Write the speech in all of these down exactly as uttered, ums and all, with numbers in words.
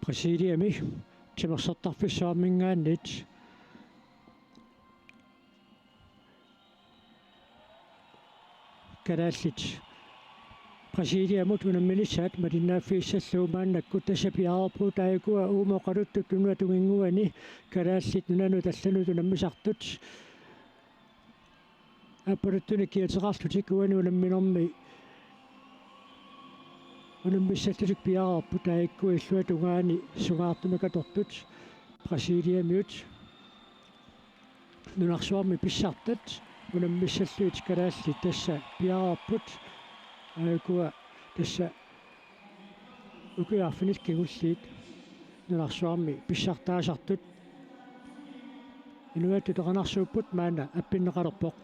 Brasiliami timersortarfissuarminngaanniit kalaallit Brasiliamut unamminissaat malinnaaffigissallugit maannakkut tassa piareerput, taakku uuma oqaluttut tunuatunginnguani kalaallit nunanut allanut unammisartut aappaluttunik kiateqarlutik uani unamminermi unammissallutik piareerput, taakku illuatungaani sungaartumik atortut Brasiliamiut nunarsuarmi pissartat unammissallugit kalaallit tassa piareerput, aajukua tassa ukiut arfinillit kingulliit nunarsuarmi pissartaasartut inuiattut erinarsuupput maanna appinneqalerpoq.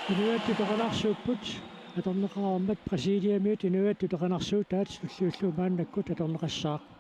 Inuiattut erinarsuupput atorneqareermat, Brasiliamiut inuiattut erinarsuutaat, tulliullugu maannakkut atorneqassaaq.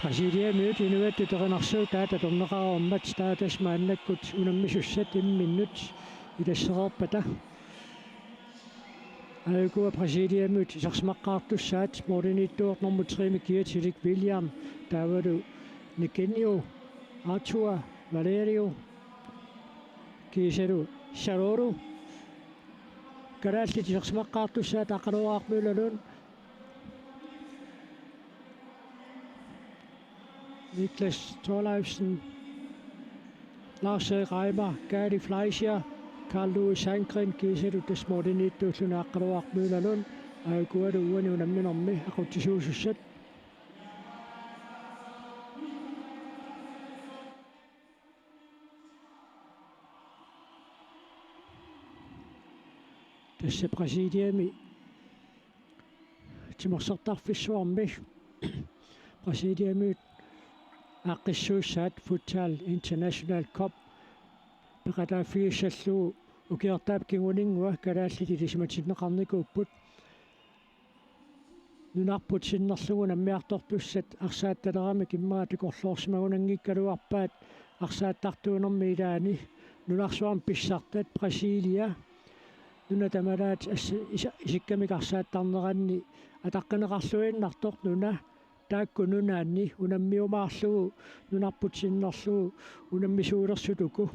Brasiliamiut inuiattut erinarsuutaat atorneqareermat, taava tassa maannakkut unammisussat imminnut ilassereerpata. Aajukua Brasiliamiut isersimaqqaartussaat, målimiittoq nummer tre-mi kiatilik William, taavalu Nikenio, Arthur, Valerio, Kiisalu Saruru. Kalaallit isersimaqqaartussaat Aqqaluaq Møller Lund. Niklas Thorleifsen. Lars Reimer, Kaali Fleischer, Karl Louis Sandgren, kiisalu tassa målimiittuulluni Aqqaluaq Møller Lund, aajuku uani unamminermi aqutsisuusussat. Tassa Brasiliami timersortarfissuarmi Brasiliamiut aaqqissuussaat Futsal International Cup peqataaffigissallugu ukiortaap kinguninngua kalaallit ilisimatinneqarnikuupput. Nunarput sinnerlugu unammiartortussat arsaattaleramik immaqa takorloorsimagunanngikkaluarpaat arsaattartuunermi ilaani. Nunarsuarmi pissartat Brasilia nuna tamalaat assa-, isa-, isikkamik arsaattarneranni ataqqineqarluinnartoq nuna taakku nunaanni unammiumaarlugu nunarput sinnerlugu unammisuulersut uku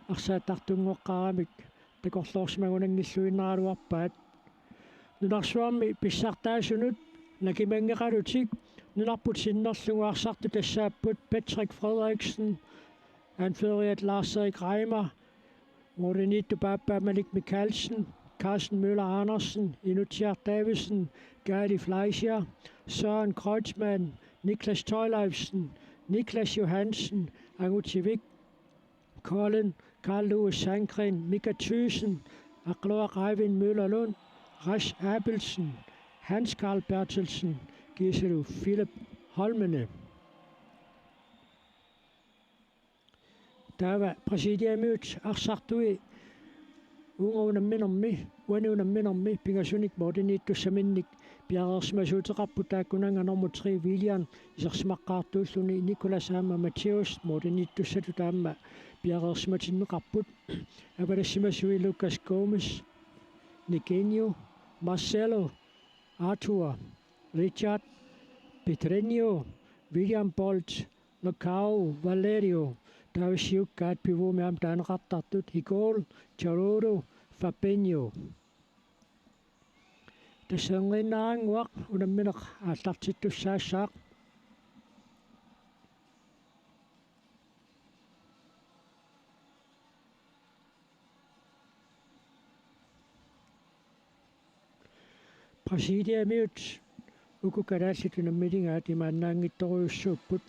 arsaattartunngoqqaaramik takorloorsimagunanngilluinnaraluarpaat. Nunarsuarmi pissartaasunut nakimanngeqalutik nunarput sinnerlugu arsartut tassaapput Patrick Frederiksen, anføreriat Lars-Erik Reimer, målimiittup aappaa Malik Mikaelsen, Carsten Møller Andersen, Inutsiaq Davidsen, Kaali Fleischer, Søren Kreutzmann, Niklas Thorleifsen, Niklas Johansen, Angutivik, Colin, Karl Louis Sandgren, Mika Thyssen, Aqqaluaq Eivind Møller Lund, Ras Abelsen, Hans Karl Berthelsen, kiisalu Philip Holmene. Taava Brasiliamiut arsartui uunga unamminermi, uani unamminermi pingasunik målimiittussaminnik piareersimasuuteqarput, taakkununnga nummer tre William isersimaqqaartuulluni Nicolas aamma Matthäus målimiittussatut aamma piareersimatinneqarput. Avalassimasui Lucas Gomes, Nikenio, Marcelo, Arthur, Richard, Pedrinho, William Bolt, Macau, Valerio, taava siukkaat pivuumi aamma taaneqartartut Igor, Charuru, Fabinho. Tassa erniinnarannguaq unammineq aallartittussaassaaq. Brasiliamiut uku kalaallit unammiligaat imaannaanngitsorujussuupput.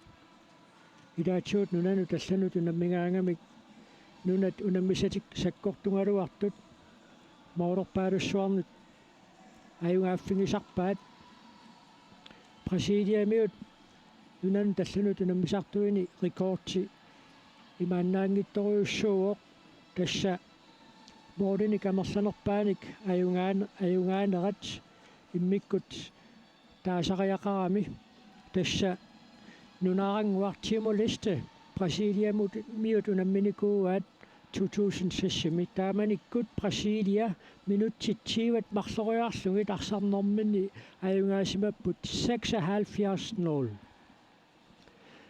Ilaatigut nunanut allanut unammigaangamik nunat unammisatik sakkortugaluartut maororpaalussuarnut ajugaaffigisarpaat. Brasiliamiut nunanut allanut unammisartuini rekordi imaannaanngitsorujussuuvoq, tassa målinik amerlanerpaanik ajugaan-, ajugaanerat immikkut taasariaqarami. Tassa nunarannguaq Timor-Leste Brasiliamiut unamminikuuaat to tusind seksimi. Taamanikkut Brasilia minutsit tyvet marloriarlugit arsarnerminni ajugaasimapput seksoghalvfjerds nul.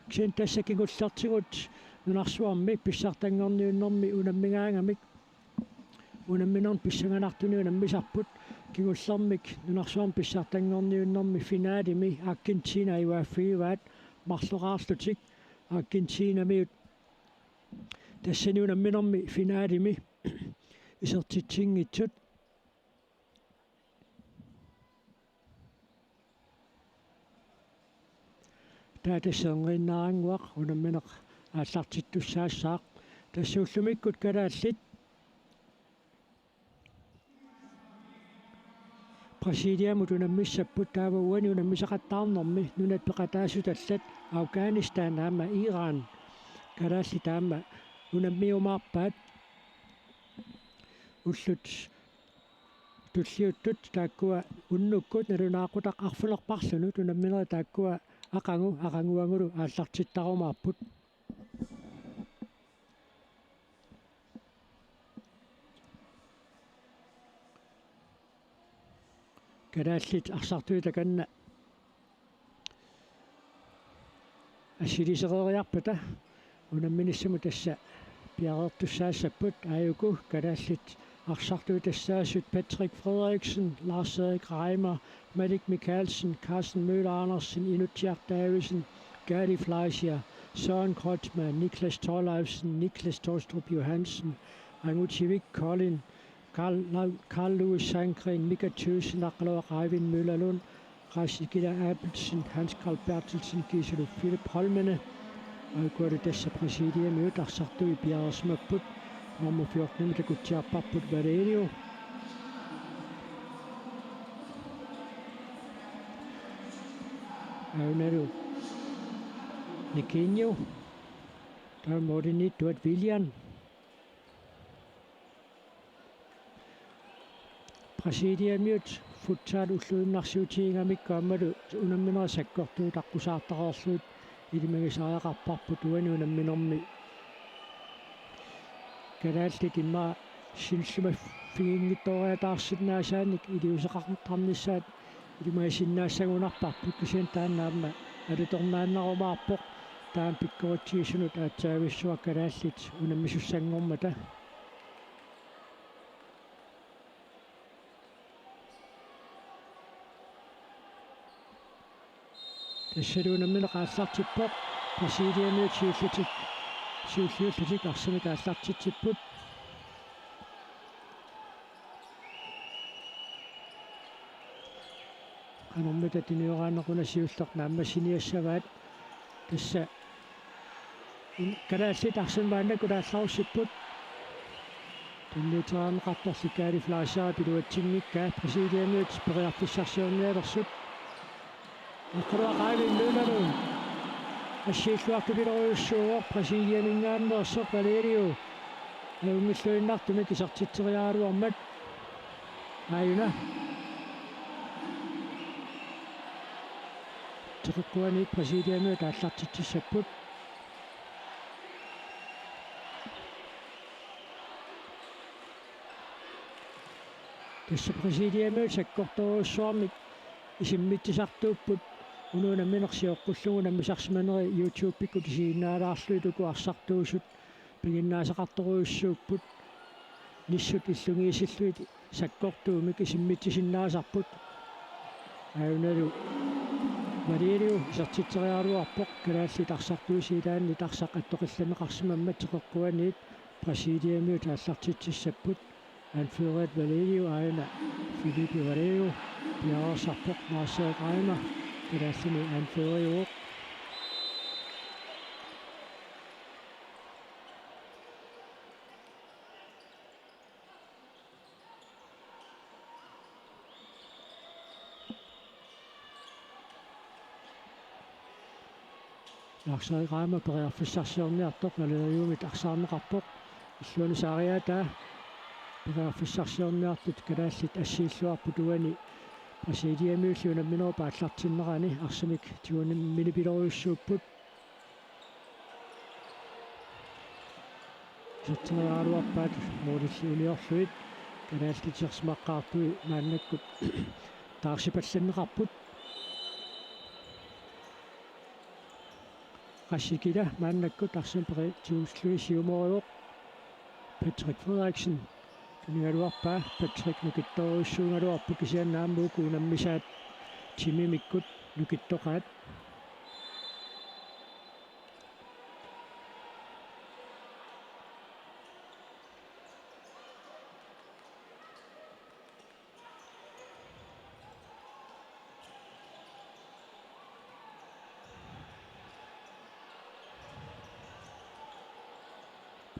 Kisianni tassa kingullertigut nunarsuarmi pissartanngorniunnermi unammigaangamik unamminermi pissanganartunik unammisarput. Kingullermik nunarsuarmi pissartanngorniunnermi finalimi Argentina ajugaaffigivaat marloraarlutik. Argentinamiut tassani unamminermi finalimi isertitsinngitsut. Taava tassa erniinnarannguaq unammineq aallartittussaassaaq. Tassa ullumikkut kalaallit Brasiliamut unammissapput, taava uani unammisaqattaarnermi nunat peqataasut allat Afghanistan aamma Iran, kalaallit aamma unammiumaarpaat. Ullut tulliuttut taakkua unnukkut nalunaaqutaq arfineq-marlunut unamminerit taakkua aqagu aqaguagulu aallartittarumaarput. Kalaallit arsartui takanna assilisereeriarpata unamminissamut tassa piareertussaassapput. Aajuku kalaallit arsartui tassaasut Patrick Frederiksen, Lars Erik Reimer, Malik Mikaelsen, Carsten Møller Andersen, Inutsiaq Davidsen, Gadi Fleischer, Søren Kreutzmann, Niklas Thorleifsen, Niklas Tolstrup Johansen, Angutivik Kolding, Carl, Carl Louis Sandgren, Mika Thyssen, Aqqaluaq Eivind Møllerlund, Rashid Kila Abelsen, Hans Carl Berthelsen, Giselu Philip Holmene. Aajuku tassa Brasiliamiut arsartui piareersimapput. Nummer fjorten takutsiarparput Valerio. Aunalu Nikinho. Taava målimiittuat William. Brasiliamiut futsal ulluinnarsiutigigamikku aammalu unamminerit sakkortuut aqqusaartareerlugit ilimagisariaqarparput uani unamminermi. Kalaallit immaqa sinillimaffiginngitsooriataarsinnaasaanik iliuuseqartarnissaat ilimagisinnaassagunarparput, kisianni taanna aamma alutornaannarumaarpoq taama pikkoritsigisunut aatsaavissuaq kalaallit unammisussanngormata. Tassalu unammineq aallartippoq. Brasiliamiut siulliullutik, siulliullutik arsamik aallartitsipput. Qanormita tunioraanneq una siulleq naammassiniassavaat. Tassa kalaallit arsamik maannakkut aallarussipput. Tunniuteriarneqartorli Gadi Fleischerip iluatsinngikkaa Brasiliamiut periarfissarsiornialersut. Aqqaluaq Eivind Møllerlund assiilluartupilorujussuuvoq, Brasiliaminngaanneersoq Valerio ajunngilluinnartumik isertitseriaraluarmat. Aajuna. Teqeqquaniit Brasiliamiut aallartitsissapput. Tassa Brasiliamiut sakkortoorujussuarmik isimmitsisartuupput. Unammineq sioqqullugu unammisarsimaneri YouTube-ikkut isiginnaalaarlugit uku arsartuusut piginnaasaqartorujussuupput. Nissut illugiisillugit sakkortuumik isimmitsisinnaasarput. Aunalu Valerio isertitseriaraluarpoq, kalaallit arsartuisa ilaanni arsaq attoqillanneqarsimammat teqeqquaniit Brasiliamiut aallartitsissapput. Anførerit Valerio aajuna Filipe Valerio piareersarpoq, Marcel Reimer kalaallini anføreriuvoq. Lars Erik Reimer periarfissarsiorniartoq Valeriumit arsaarneqarpoq. Illuanut saariaataa periarfissarsiorniartut kalaallit assiilluarput uani Brasiliamiulli unamminerup aallartinnerani arsamik tiguneq minipilorujussuupput. Iserteriaraluarpaat målilli uniorlugit, kalaallit isersimaqqaartui maannakkut taarsipallanneqarput. Rashid Kila maannakkut arsamik periarfissarsiorluni siumorivoq. Patrick Frederiksen tunigaluarpaa, Patrick nukittoorujussuugaluarpoq, kisianni aamma uku unammisaat timimikkut nukittoqaat.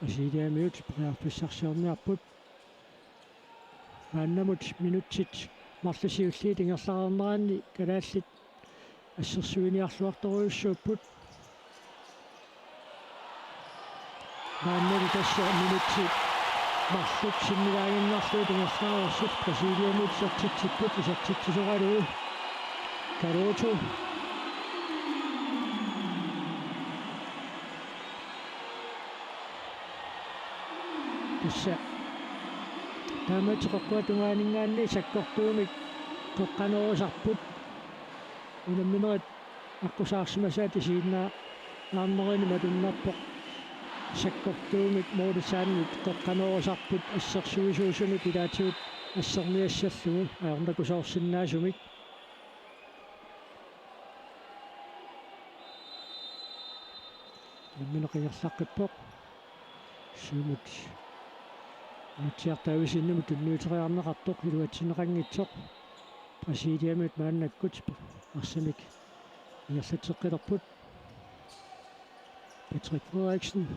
Brasiliamiut periarfissarsiorniarput. Maannamut minutsit marluk siulliit ingerlareerneranni kalaallit assersuiniarluartorujussuupput. Maannalu tassa minutsit marluk sinnilaaginnarlugu ingerlareersut Brasiliamiut isertitsipput, isertitsisoralugu Karuto. Tassa taamaattoq teqeqquata tungaaninngaanniit sakkortuumik qeqqanoorusarput. Unamminerit aqqusaarsimasaat isiginnaarnerini malunnarpoq. Sakkortuumik Moorisaannit qeqqanoorusarput assersuisuusunut ilaatigut asserniassallugu ajornakusoorsinnaasumik. Unammineq ingerlaqqippoq. Siumut Nutsiartaavisinnimut tunniuteriarneqartoq iluatsinneqanngitsoq. Brasiliamiut maannakkut arsamik ingerlatseqqilerput. Patrick Frederiksen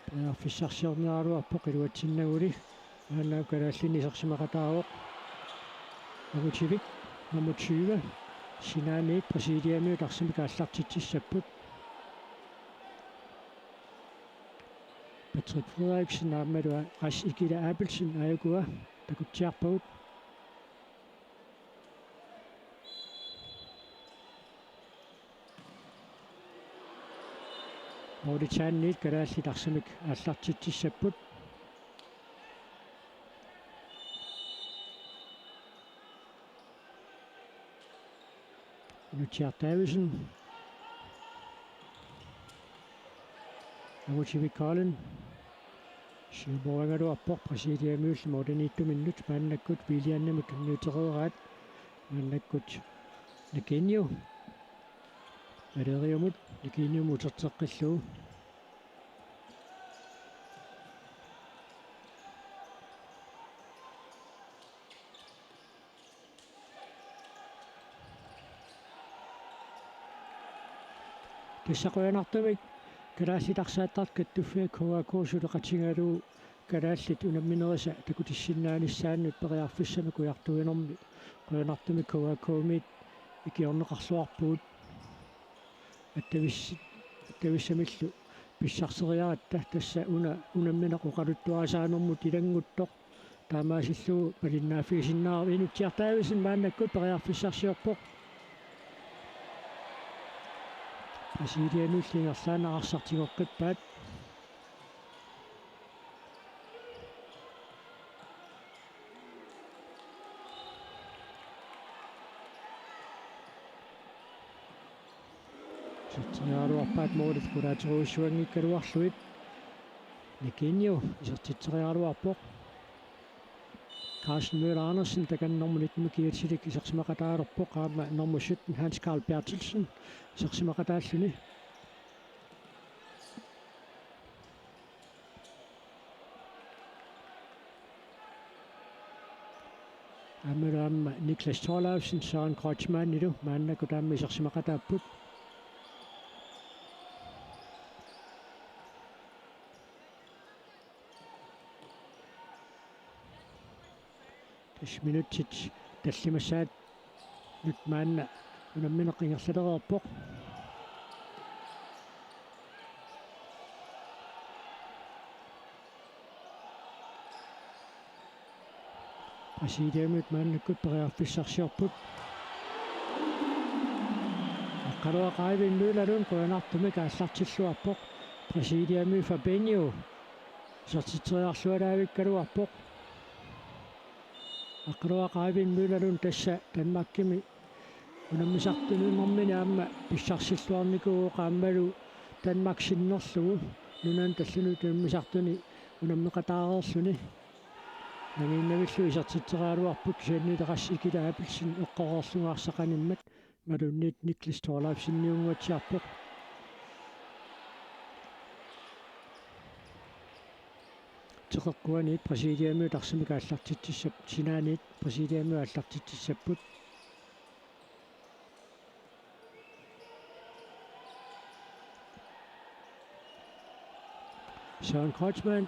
periarfissarsiorniaraluarpoq iluatsinnaguli. Maanna kalaallinni isersimaqataavoq. Angutivik nummer tyve. Sinaaniit Brasiliamiut arsamik aallartitsissapput. Patrick Frederiksen aammalu Ras Ikila Abelsen aajukua takutsiarpagut. Moorisaannit kalaallit arsamik aallartitsissapput. Nutsiartaavisen. Angutivik Kolding. Siumooraluarpoq Brasiliamiullu mooriniittuminnut maannakkut Williamimut tunniutereeraat. Maannakkut Nikinho. Valeriamut Nikinhomut uterteqqillugu. Tassa qujanartumik Kalaallit Arsaattartut Kattuffiat K A K suleqatigalugu kalaallit unamminerisa takutissinnaanissannut periarfissamik ujartuinermi qujanartumik K A K-miit ikiorneqarluarpugut. Attavis-, attavissamillu pissarseriaratta tassa una unammineq oqaluttuarisaanermut ilannguttoq taamaasillugu malinnaaffigisinnaavarput. Nutsiartaavisen maannakkut periarfissarsiorpoq. Brasiliamiullu ingerlaannaq arsaq tigoqqippaat. Isertitseriaraluarpaat moolit qulaaterujussuanngikkaluarlugit. Nikinho isertitseriaraluarpoq. Carsten Møller Andersen takanna nummer nitten Kiatilik isersimaqataalerpoq aamma nummer sytten Hans Karl Berthelsen isersimaqataalluni. Aammalu aamma Niklas Thorleifsen, Søren Kreutzmannilu maannakkut aamma isersimaqataapput. Tassa minutsit tallimassaannut maanna unammineq ingerlalereerpoq. Brasiliamiut maannakkut periarfissarsiorput. Aqqaluaq Eivind Møller Lund qujanartumik aallartilluarpoq. Brasiliami Fabinho isertitseriarlualaavikkaluarpoq. Aqqaluaq Eivind Møller Lund tassa Danmarkimi unammisartunermini aamma pissarsilluarnikuuvoq aammalu Danmark sinnerlugu nunani tallimat unammisartuni unammeqataareerluni. Nangiinnavillu isertitseriaraluarput kisianni Ras Ikila Abelsen eqqoreerlugu arsaq animmat imaluunniit Niklas Thorleifseniunnguatsiarpoq. Teqeqquaniit Brasiliamiut arsamik aallartitsissap-, sinaaniit Brasiliamiut aallartitsissapput. Søren Kreutzmann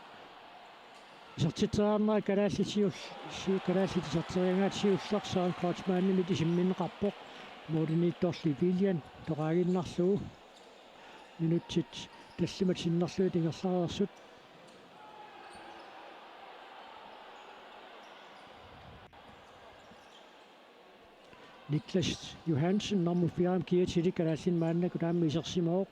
isertitseriarnera kalaallit siul-, siu-, kalaallit iserteriaraangaat siulleq Søren Kreutzmannimit isimminneqarpoq. Mooriniittorli William toqaaginnarlugu. Minutsit tallimat sinnerlugit ingerlareersut. Niklas Johansen, nummer fire, Kiatili kalaallit maannakkut aamma isersimavoq.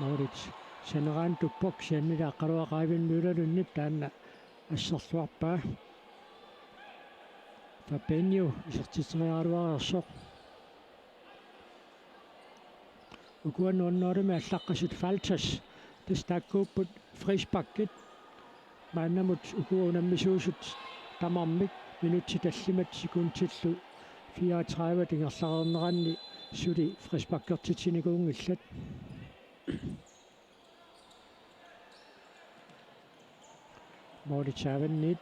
Moritz saneraanut tuppoq, kisiannili Aqqaluaq Eivind Møllerlundip taanna asserluarpaa. Fabinho isertitseriaraluareersoq. Ukua nul nul-imi allaqqasut Faltas, tassa taakkuupput frisparkit. Maannamut ukua unammisuusut tamarmik minutsit tallimat sekundillu fireogtredive ingerlareerneranni suli frisparkertitsinikuunngillat. Målitsaavanniit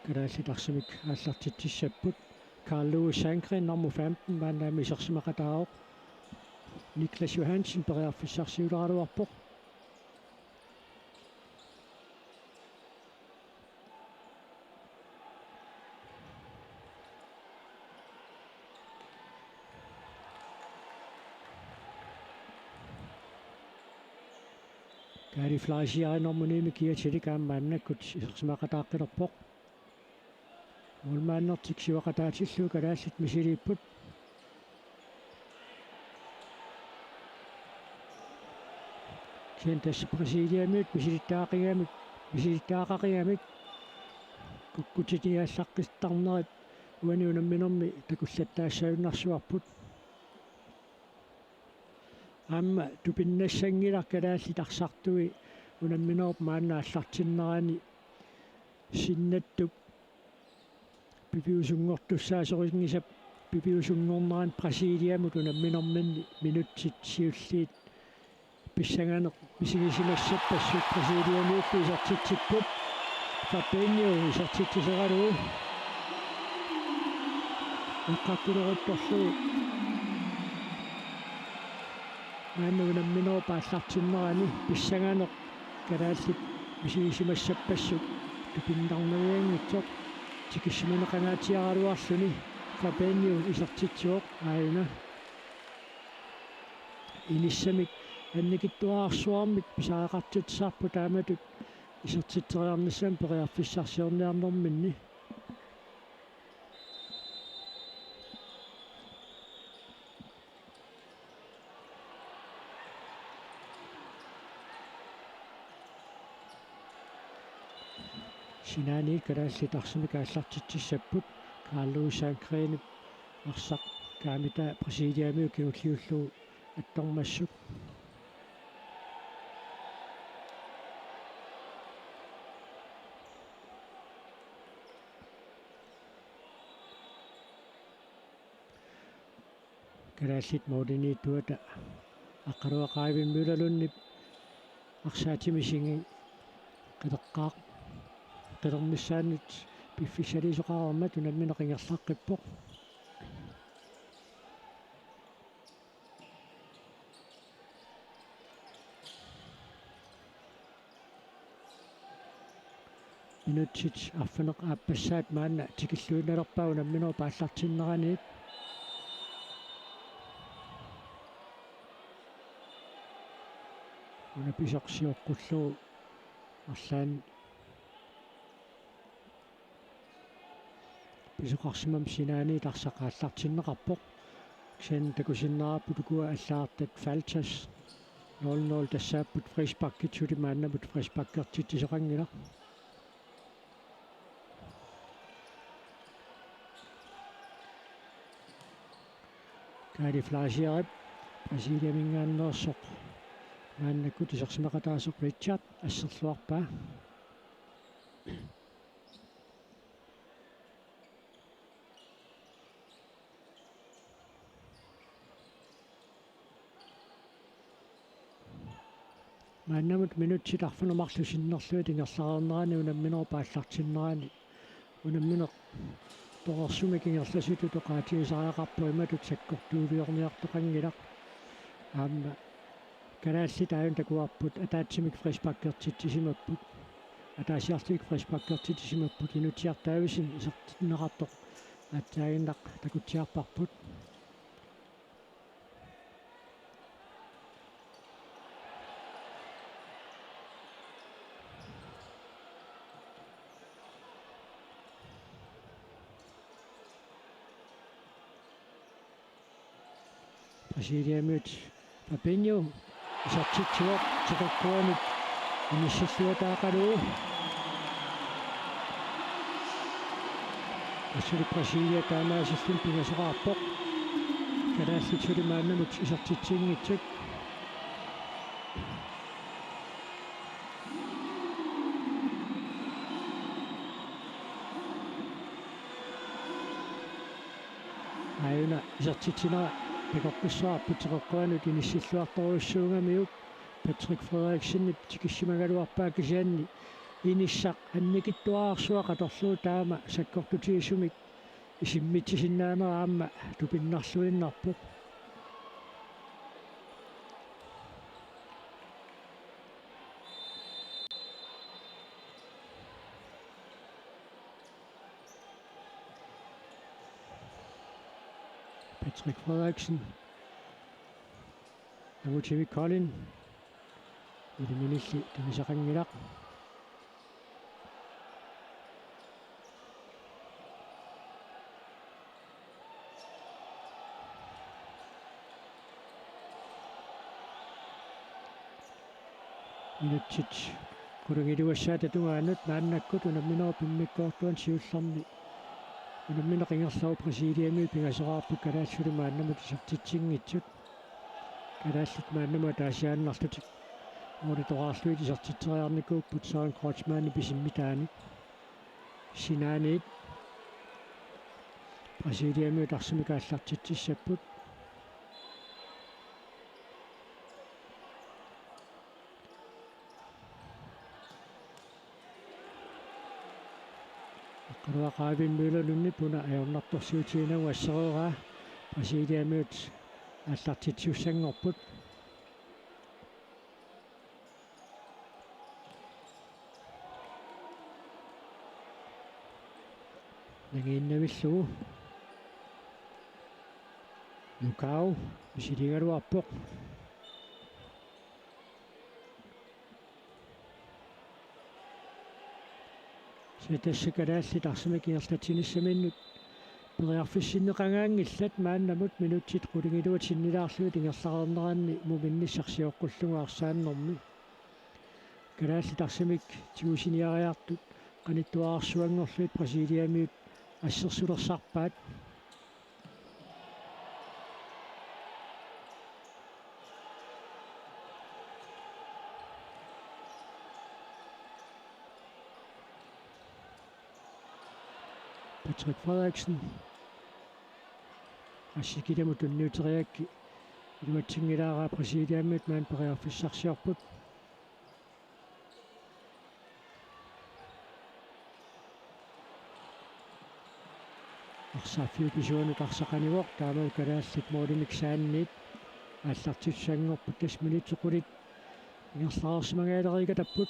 kalaallit arsamik aallartitsissapput. Carl Louis Sandgren, nummer femten, maanna aamma isersimaqataavoq. Niklas Johansen periarfissarsiuleraluarpoq. Kaali Fleischer nummer ni-mik kiatilik aamma maannakkut isersimaqataaqqilerpoq. Målmandertik siuaqataatillugu kalaallit misiliipput. Kisianni tassa Brasiliamiut misilittagaqigami-, misilittagaqigami kukkutit aallaqqittarnerat uani unamminermi takullattaassagunarsuarput. Aamma tupinnassanngilaq kalaallit arsartui unamminerup maanna aallartinnerani sinnattup piviusunngortussaasorinngisap piviusunngornerani Brasiliamut unamminerminni minutsit siulliit pissanganeq misigisimassappassuit Brasiliamiullu isertitsipput. Fabinho isertitsiseralugu eqqartuleruttorlugu maanna unamminerup aallartinnerani pissanganeq kalaallit misigisimassappassuit tupinnarnavianngitsoq tikissimaneqangaatsiaraluarluni Fabinho isertitsivoq aajuna. Inissamik annikitsuararsuarmik pisariaqartitsisarput taamatut isertitseriarnissamut periarfissarsiorniarnerminni. Sinaaniit kalaallit arsamik aallartitsissapput. Carl Louis Sandgrenip arsaq kaamitaa Brasiliamiut kingulliullugu attormassuk. Kalaallit målimiittuata Aqqaluaq Eivind Møllerlundip arsaatimik isigii qileqqaaq-, qilernissaanut piffissaliisoqareermat unammineq ingerlaqqippoq. Minutsit arfineq-aappassaat maanna tikilluinnalerpaat unamminerup aallartinneraniit. Una pisoq sioqqullugu arlaannik pisoqarsimammat sinaaniit arsaq aallartinneqarpoq. Kisianni takusinnaavarput ukua allagartat Faltas nul nul tassaapput frisparkit, suli maannamut frisparkertitsisoqanngilaq. Kaali Fleischerip Brasiliaminngaanneersoq maannakkut isersimaqataasoq Richard asserluarpaa. Maannamut minutsit arfineq-marluk sinnerlugit ingerlareernerani unamminerup aallartinnerani unammineq torersumik ingerlasutut oqaatigisariaqarpoq, imatut sakkortuuliorniartoqanngilaq. Aamma kalaallit aajuna takuarput ataatsimik frisparkertitsisimapput. Ataasiarlugit frisparkertitsisimapput, Inutsiaq Davidsen isertinneqartoq aatsaaginnaq takutsiarparput. Brasiliamiut Fabinho Isertitsivoq, teqeqquanut inissilluataaqalugu. Assut Brasilia taamaasilluni pingasoqarpoq. Kalaallit suli maannamut isertitsinngitsut. Aajuna isertitsinera takoqqissaarpoq, teqeqquanut inissilluartorujussuugamiuk. Patrick Frederiksenip tikissimagaluarpaa kisianni inissaq annikitsuararsuaq atorlugu taama sakkortutigisumik isimmitsisinnaanera aamma tupinnarluinnarpoq. Patrick Frederiksen. Angutivik Kolding. Iliminilli tunisaqanngilaq. Minutsit qulingiluassaata tungaanut maannakkut unamminerup immikkoortuani siullerni unammineq ingerlavoq, Brasiliamiut pingasoqarput kalaallit suli maannamut isertitsinngitsut. Kalaallit maannamut ataasiaannarlutik målitoraarlugit isertitseriarnikuupput Søren Kreutzmannip isimmitaani. Sinaaniit Brasiliamiut arsamik aallartitsissapput. Aqqaluaq Eivind Møller Lundip una ajornartorsiutiginagu assereeraa, Brasiliamiut aallartitsisussanngorput. Nangiinnavillugu. Lukau misiligaluarpoq. Tassa kalaallit arsamik ingerlatsinissaminnut periarfissinneqangaanngillat, maannamut minutsit qulingiluat sinnilaarlugit ingerlareerneranni muminnissaq sioqqullugu arsaannermi. Kalaallit arsamik tigusiniariartut qanittuararsuanngorlugit Brasiliamiut assersulersarpaat. Patrick Frederiksen. Assigiimmut tunniuteriaraa iluatsinngilaaraa, Brasiliamiut maani periarfissarsiorput. Arsaaffiup isuanut arsaq qanivoq, taamalu kalaallit målinik saanniit aallartitsisussanngorput, tassa minutsit qulit ingerlareersimagaalereeqatapput.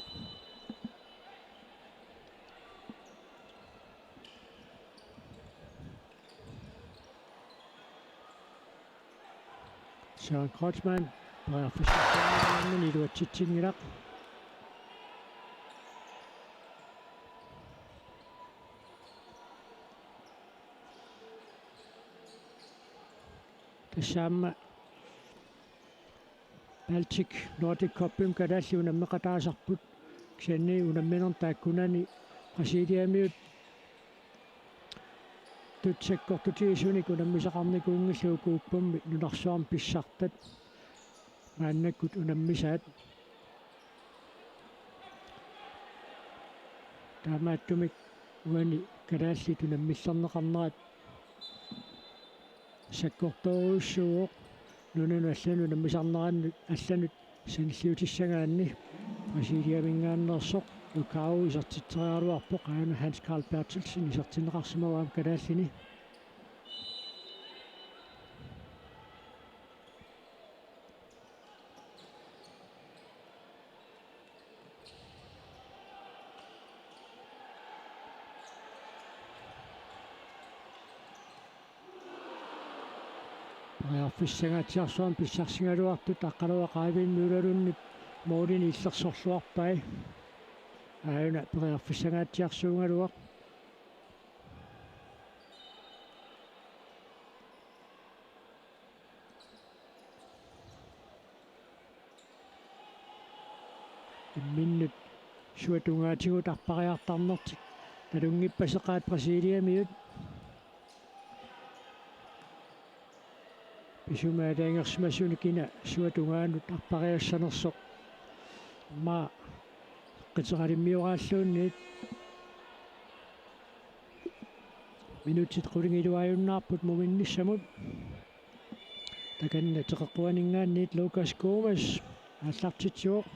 Søren Kreutzmann periarfissarsiornermini iluatsitsinngilaq. Tassa aamma Baltic Nordic Cupimi kalaallit unammeqataasarput. Kisianni unamminermi taakkunani Brasiliamiut sakkortutigisunik unammisaqarnikuunngillat, ukuuppammi nunarsuarmi pissartat maannakkut unammisaat. Taamaattumik uani kalaallit unammillerneqarnerat sakkortoorujussuuvoq, nunanut allanut unammisarnerannut allanut sanilliutissagaanni. Brasiliaminngaanneersoq Lukau isertitseriaraluarpoq, aajuna Hans Karl Berthelsen isertinneqarsimavoq aamma kalaallini. Periarfissangaatsiarsuarmik pissarsigaluartut Aqqaluaq Eivind Møller Lundip målini illersorluarpai. Aajuna periarfissangaatsiarsuugaluaq. Imminnut suatungaatigut arpariartarnertik nalunngippasaqaat Brasiliamiut. Pisumik aalajangersimasuni kina suatungaanut arpariassanersoq. Aamma qiteqalimmioraalluunniit. Minutsit qulingiluaajunnaarput muminnissamut. Takanna teqeqquaninngaanniit Lucas Gomes aallartitsivoq.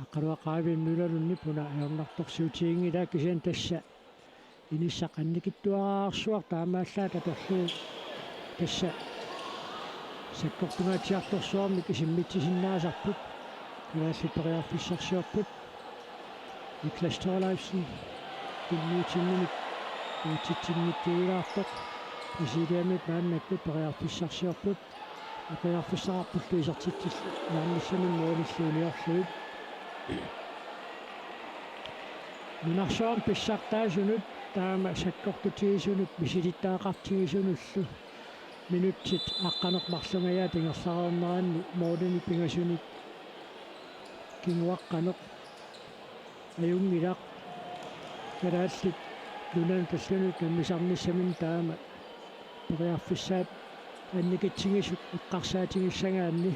Aqqaluaq Eivind Møllerlundip una ajornartorsiutiginngilaa, kisianni tassa inissaq annikitsuararsuaq taamaallaat atorlugu tassa sakkortungaatsiartorsuarmik isimmitsisinnaasarput. Kalaallit periarfissarsiorput. Niklas Thorleifsen tunniutinnginnamik uatsitsinngitsuulaartoq. Brasiliamiut maannakkut periarfissarsiorput. Periarfissaqarpullu isertitsilluarnissamut målillu uniorlugit. Nunarsuarmi pissartaasunut taama sakkortutigisunut misilittagaqartigisunullu minutsit aqqaneq-marlungajaat ingerlareerneranni målinik pingasunik kinguaqqaneq ajunngilaq. Kalaallit nunanut allanut nammisarnissaminut taama periarfissaat annikitsigisut eqqarsaatigissagaanni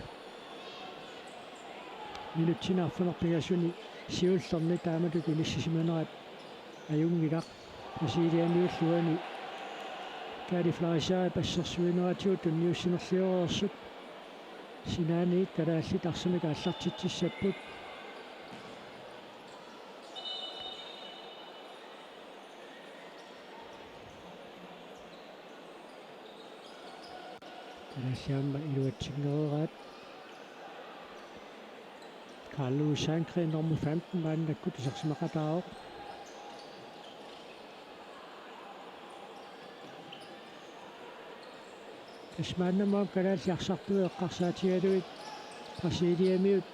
minutsini arfineq-pingasuni siullerni taamatut inissisimanerat ajunngilaq. Brasiliamiullu uani Kaali Fleischerip assersuineratigut tunniussinerlioreersut. Sinaaniit kalaallit arsamik aallartitsissapput. Kalaallit aamma iluatsinngikkaat. Carl Louis Sandgreen nummer femten maannakkut isersimaqataavoq. Tassa maannamut kalaallit arsartui eqqarsaatigalugit Brasiliamiut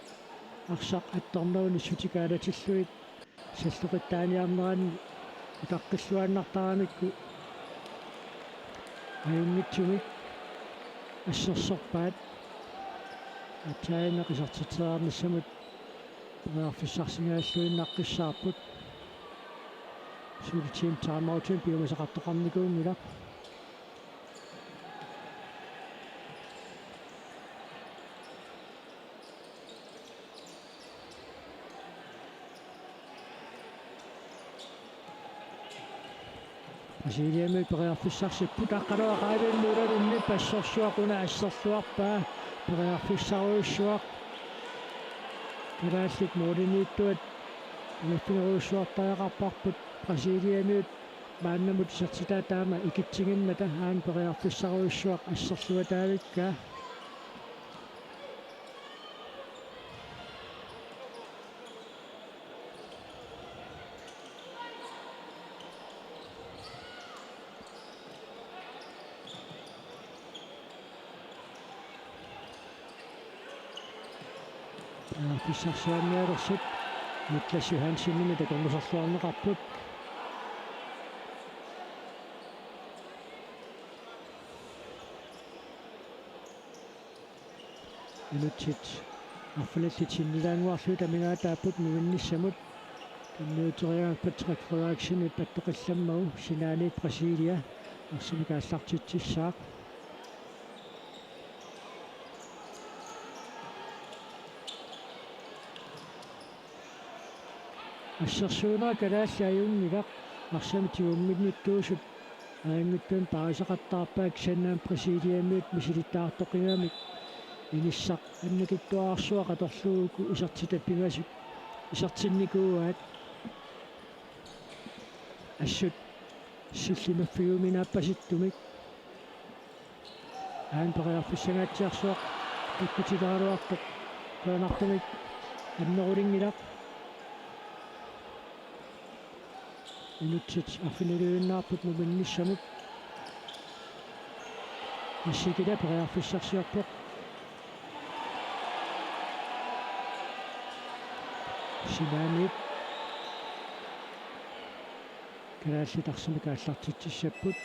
arsaq attorneruni sutikaalatillugu salloqittaaniarneranni utaqqilluinnartaramikku ajunngitsumik assersorpaat. Aatsaannaq isertitseriarnissamut periarfissarsigalluinnaqqissaarput. Suli team timeoutimi piumasaqartoqarnikuunngilaq. Brasiliamiut periarfissarsipput. Aqqaluaq Eivind Møllerlundip assersuaq una asserluarpaa periarfissarujussuaq. Kalaallit målimiittuat ulappinerujussuartariaqarparput. Brasiliamiut maannamut isertitaat taama ikitsigimmata aana periarfissarujussuaq asserluataavikkaa. Periarfissarsiornialersut Niklas Johansenimit takornusarluarneqarput. Minutsit arfinillit sinnilaannguarlugit amigaataapput muminnissamut. Tunniuteriaraa Patrick Frederiksenip pattoqillammagu sinaaniit Brasilia arsamik aallartitsissaaq. Assersuunera kalaallit ajunngilaq, arsamik tigumminnittuusut ajunngitsunik paarisaqattaarpaat, kisianni aamma Brasiliamiut misilittagartoqqigamik inissaq annikitsuararsuaq atorlugu isertitat pingasut isertinnikuuaat. Assut sillimaffigiuminaappasittumik. Aana periarfissangaatsiarsuaq takkutileraluartoq qujanartumik annerulinngilaq. Minutsit arfinilinniarput muminnissamut. Isikila periarfissarsiorpoq. Sinaaniit kalaallit arsamik aallartitsissapput.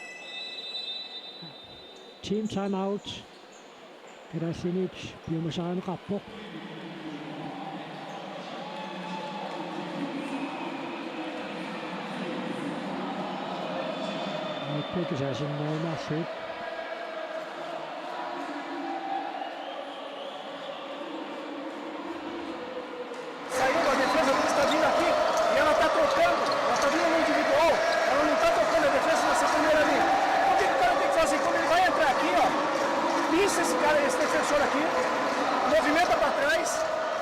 Team timeout. Kalaallit piumasarineqarpoq. Aappaat tusaasinnaajunnaarlugit. Saiu, a defesa não está vindo aqui. E ela está trocando. Ela está vindo no individual. Ela não está trocando a defesa na segunda linha. O que que o cara tem que fazer quando ele vai entrar aqui, ó? Pisa esse cara, esse defensor aqui. Movimenta para trás.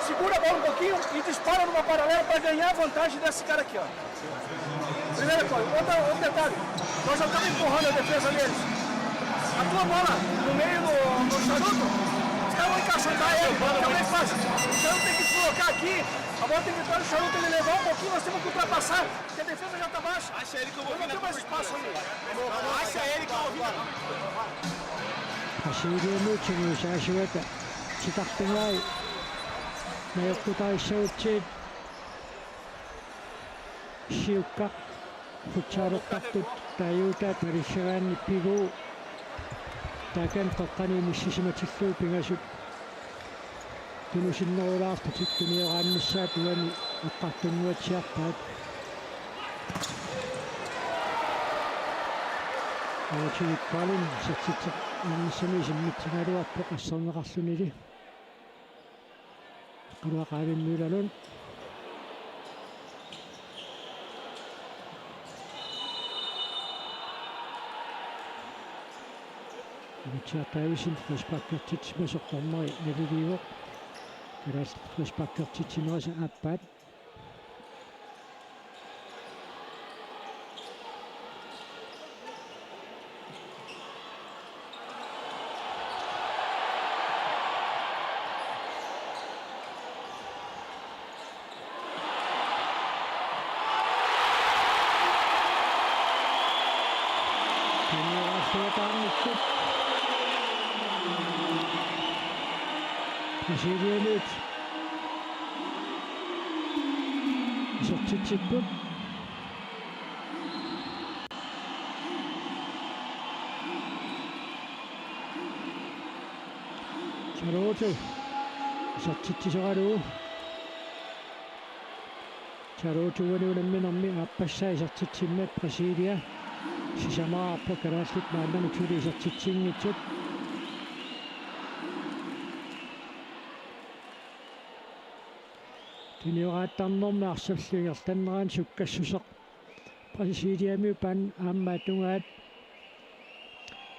Segura a bola um pouquinho e dispara numa paralela para ganhar a vantagem desse cara aqui, ó. Primeira coisa. Outro, outro detalhe. Nós já estamos empurrando a defesa deles. A tua bola no meio do, do charuto, os caras vão encaixotar ele. Como é que faz? O charuto tem que deslocar aqui. A bola tem que entrar no charuto, ele levar um pouquinho, nós temos que ultrapassar, porque a defesa já está baixa. Acha ele que eu vou vir na mais espaço ali. Acha ele que eu vou vir na Brasiliamiut tigusaasuata. Titartagai. Majoqqutarissagutsigu. Siukka. Futsaaleqartut taaguuta talissagaanni piguu. Takan toqqani missisimatillugu pingasut tunusinnerulaartutik tunioraannissaat uani eqqartunnuatsiarpaat. Uatsivikkaluun satsitseq annissamik simmitsigaluarpoq asserneqarlunili. Qaluaq Aavimmiulalun. Uatsiaq Davidsen frisparkertitsimasoq dommeri naliliivoq. Kalaallit frisparkertitsinerisa aappaat. Tunniugaluarpaat. Brasiliamiut isertitsipput. Charuto isertitsisoralugu. Charuto uani unamminermi aappassaa isertitsimmat Brasilia sisamaraarpoq, kalaallit maannamut suli isertitsinngitsut. Tunioraattarnermi arsallu ingerlannerani sukkassuseq Brasiliamiut aamma atugaat.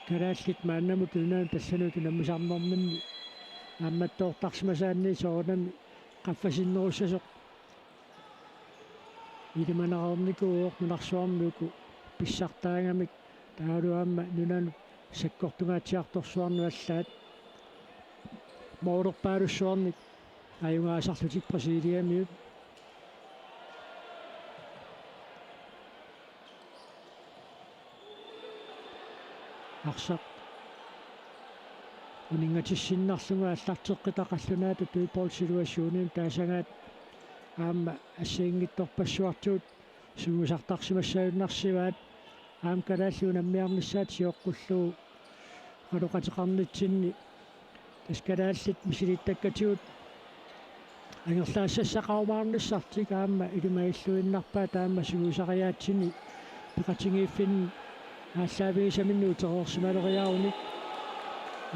Kalaallit maannamut nunanut allanut unammisarnerminni aammattoortarsimasaanni soorunami qaffasinnerussasoq ilimanarnikuuvoq nunarsuarmi uku pissartaagamik, taavalu aamma nunanut sakkortungaatsiartorsuarnut allaat. Moolerpaalussuarnik ajugaasarlutik Brasiliamiut. Arsaq uninngatissinnaallunga aallarteqqitaq qallunaatut dødboldsituationimik taasagaat aamma assigiinngitsorpassuartigut suusartarsimassagunarsivaat. Aamma kalaallit unammiarnissaat sioqqullugu qanoq ateqarnitsinni tassa kalaallit misilittakkatigut angerlaassassaqarumaarnissartik aamma ilimagilluinnarpaat aamma suusariaatsini peqatigiiffinni aallaavigisaminnik utereersimaleriarunik.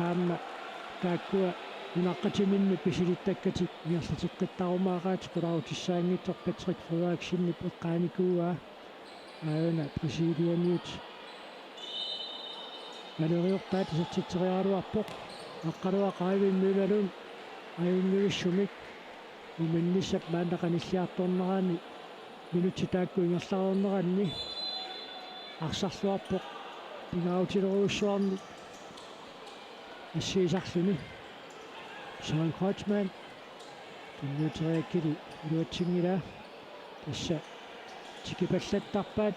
Aamma taakkua nunaqqatiminni pisilittakkatik ingerlateqqittarumaaraat, qularutissaanngitsoq Patrick Frederiksenip eqqaanikuuaa. Aana Brasiliamiut maleriorpaat isertitseriaraluarpoq. Aqqaluaq Aavimmiulalun ajunngivissumik uminnissap maanna qanilliartornerani minutsit taakku ingerlareerneranni arsarluarpoq pingaarutilerujussuarnik assigisarluni. Søren Kreutzmann tunniuteriakkili iluatsinngilaa. Tassa tikipallattarpaat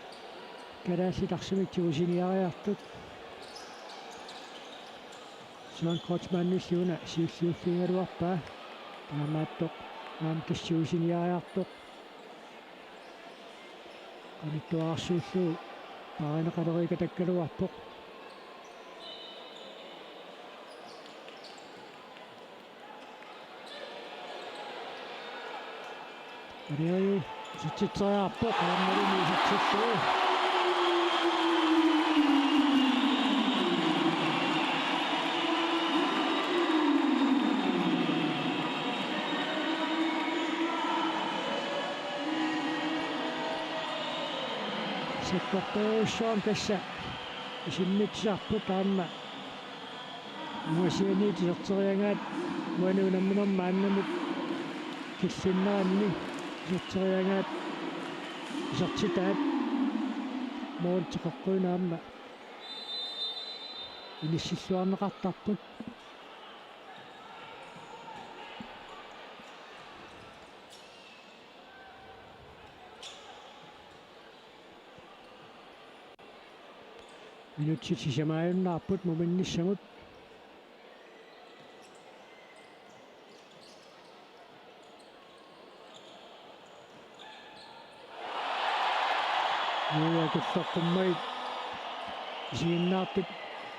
kalaallit arsamik tigusiniariartut. Søren Kreutzmannilli una siulliuffigigaluarpaa. Taamaattoq aamma tassa tigusiniariartoq qanittuararsuullugu paarineqaleriikatakkaluarpoq. Valeriu isertitseriarpoq, qaammalumi isertillugu. Sakkortoorujussuarmik tassa isimmitsisarput aamma. Ungasianiit iserteriagaat uani unamminermi maannamut killinneranni iserteriagaat isertitaat målip teqeqquinut aamma inissilluarneqartarput. Minutsit sisamaajunnaarput muminnissamut. Nuuakulloqqummai isiginnaartut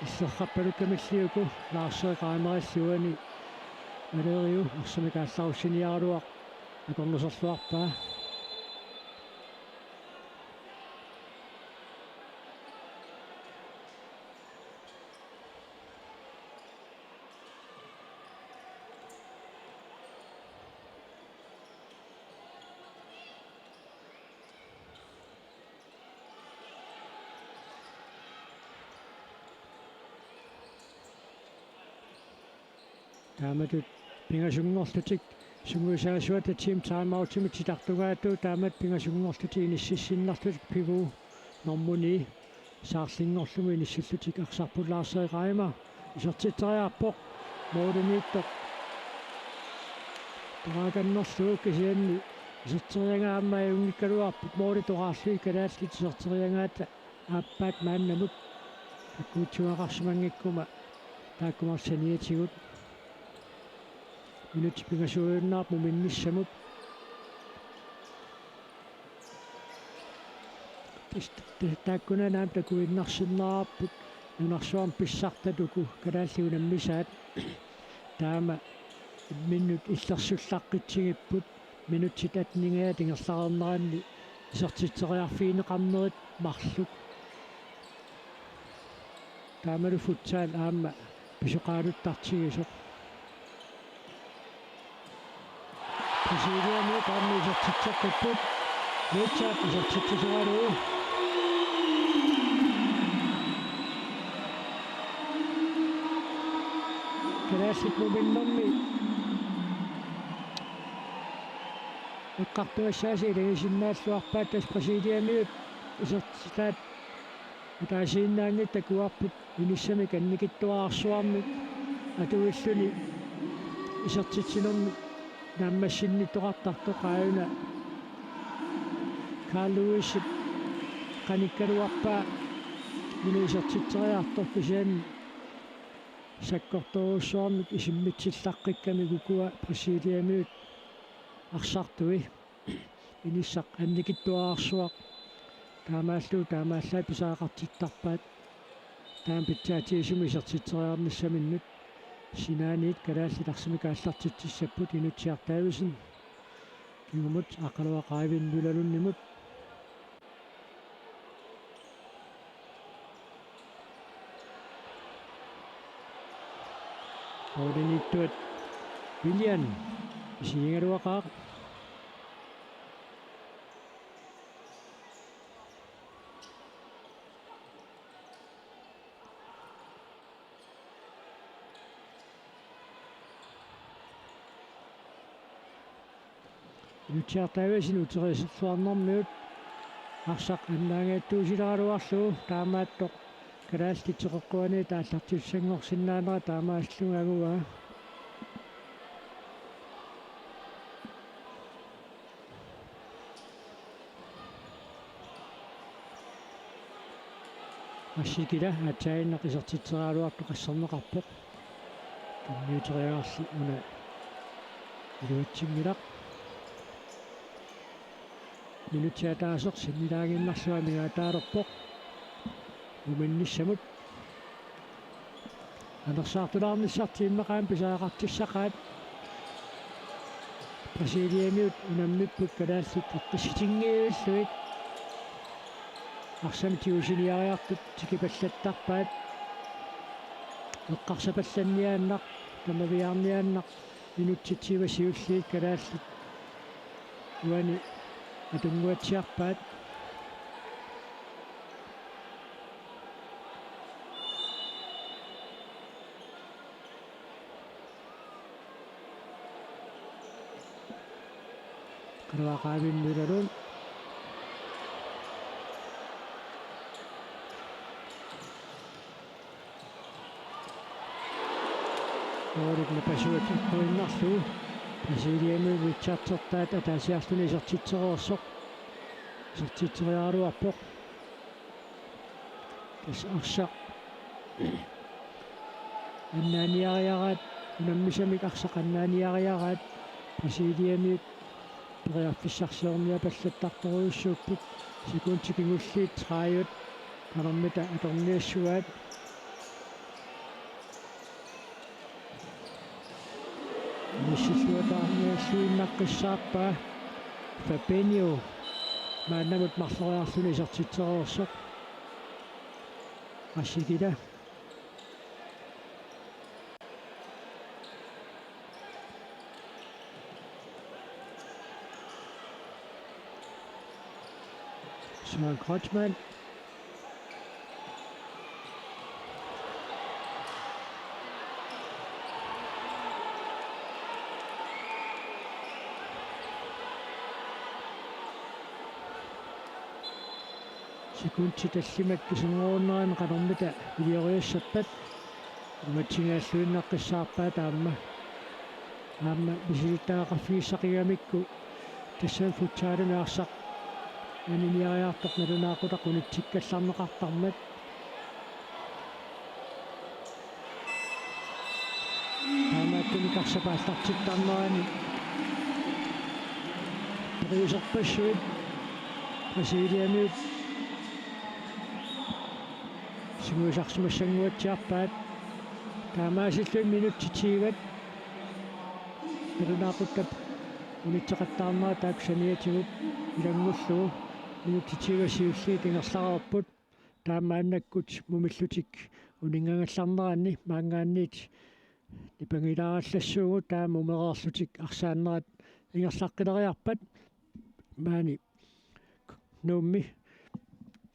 illerrappalukkami illiuku Lars-Erik Reimer illuani Valeriu arsamik aallarussiniaraluaq akornuserluarpaa. Taamatut pingasunngorlutik sungiusaasuata team timeoutimik titartungaatigut taamatut pingasunngorlutik inississinnarlutik P K-p normuni saarlinngorlugit inissillutik arsarput Lars-Erik Reimer isertitseriarpoq målimiittoq. Toqaakannerlugu kisianni iserteriagaa aamma ajunngikkaluarpoq måli toqaarlugit kalaallit iserteriagaata aappaat maannamut takkuutigaqarsimanngikkuma taakku marluk saniatigut. Minutsit pingasuujunnaarput muminnissamut. Tis-, tis-, taakkunani aamma takuinnarsinnaavarput nunarsuarmi pissartatuku kalaallit unammisaat. Taama imminnut illersullaqqitsigipput minutsit atteningajaat ingerlareerneranni isertitseriarfigineqarnerit marluk. Taamalu futsal aamma pisoqaaluttartigisoq. Brasiliamiut aamma isertitseqqipput. Richard isertitsisoralugu. Kalaallit muminnermi eqqartugassaasa ilagisinnaalluarpaat, tassa Brasiliamiut isertitaat ataasiinnaanngitsut takuarput inissamik annikitsuararsuarmik atuilluni isertitsinermik naammassinnittoqartartoq, aajuna Carl Lewisip qanikkaluarpaa minut isertitseriartoq, kisianni sakkortoorujussuarmik isimmitsillaqqikkami ukua Brasiliamiut arsartui inissaq annikitsuararsuaq. Taamaallugu taamaallaat pisariaqartittarpaat taama pitsaatigisumik isertitseriarnissaminnut. Sinaaniit kalaallit arsamik aallartitsissapput Inutsiaq Davidsen kingumut Aqqaluaq Eivind Møllerlundimut. Målimiittuat William isigigaluaqaaq. Inutsiaq Davidsen uteriiserluarnermiut arsaq annaangaattuusileraluarlugu taamaattoq kalaallit teqeqquaniit aallartissanngorsinnaanera taamaalillunga anguaa. Massikila aatsaaginnaq isertitseriaraluartoq qasserneqarpoq. Tunniuteriagarli una iluatsinngilaq. Minutsit ataaseq sinnilaaginnarlugu amigaataalerpoq muminnissamut. Anersaartulaarnissartik immaqa aamma pisariaqartissaqaat. Brasiliamiut unammipput kalaallit eqqissitinngiivillugit. Arsamik tigusiniariartut tikipallattarpaat. Eqqarsapallanniaannaq, tamaviaarniaannaq, minutsit tyve siulliit kalaallit uani atunnguatsiarpaat. Qanoq aqaavimmi ilaluun. Oorik napasuat eqquinnarlugu. Brasiliamiut Richardsertaat ataasiarluni isertitsereersoq. Isertitseriaraluarpoq. Tassa arsaq annaaniariaraat, unammisamik arsaq annaaniariaraat, Brasiliamiut periarfissarsiorniapallattartorujussuupput, sekundit kingulliit tredive qanormita atorniassuaat. Missilluataarnialluinnaqqissaarpaa Fabinho maannamut marloriarluni isertitsereersoq. Asikita. Søren Kreutzmann. Sekundit tallimat kisinngorunnerani qanormita ilioriassappat. Imatsinngaalluinnaqqissaarpaat aamma. Aamma misilittagaqarfigissaqigamikku tassani futsalimi arsaq aniniariartoq nalunaaqutaq unitsikkallarneqartarmat. Taamaattumik arsaq aallartittarnerani periuserpassuit Brasiliamiut sungiusarsimassannguatsiarpaat. Taamaasilluni minutsit tyve nalunaaquttap unitseqattaarnera taakku saniatigut ilanngullugu minutsit tyve siulliit ingerlareerput. Taamaannakkut mumillutik uninngangallarneranni maanngaanniit nipangilaarallassuugut, taama umereerlutik arsaannerat ingerlaqqileriarpat. Maani Nuummi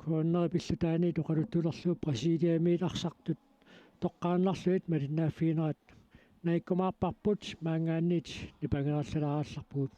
corneri pillutaaniit oqaluttulerlugu Brasiliamiit arsartut toqqaannarlugit malinnaaffiginerat naakkumaarparput, maanngaanniit nipangerallalaarallarpugut.